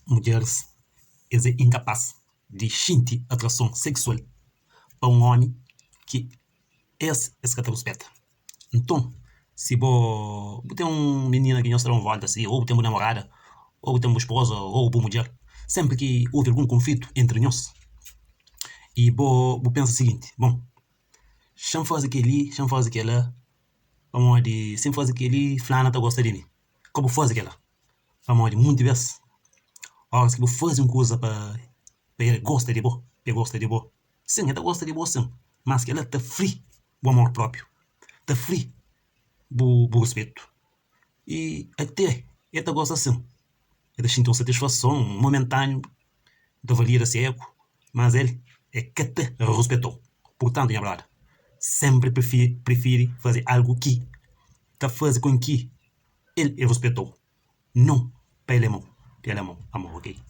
Mudjeris es é inkapás di xinti atrason seksual pa un ómi ki es es ka ta ruspeta. Nton, si bo bu ten un minina ki nhos ta da un vólta si, ô bu ten bu namorada, ô bu ten bu spoza ô bu mudjer, sénpri ki obi algun konflitu entri nhos i bo bu pensa siginti, bon, xa-m faze kel-li, xa-m faze kel-la, pamodi si N faze kel-li fulana ta gosta di mi. Ka bu faze kel-la, pamodi monti bês óras ki bu faze un kuza pa pa el gosta di bo, pa el gosta di bo, sin el ta gosta di bo sin, mas kel-la ta fri bu amor própiu, ta fri bu bu ruspetu i até el ta gosta sin, el ta xinti un satisfason momentaniu, ta valida se egu, mas el é ka ta ruspetau. Purtantu, nha brother, senpri prifiri faze algu ki ta faze kon ki el e ruspetau, non pa el é mau, pa el amau, amau, ok.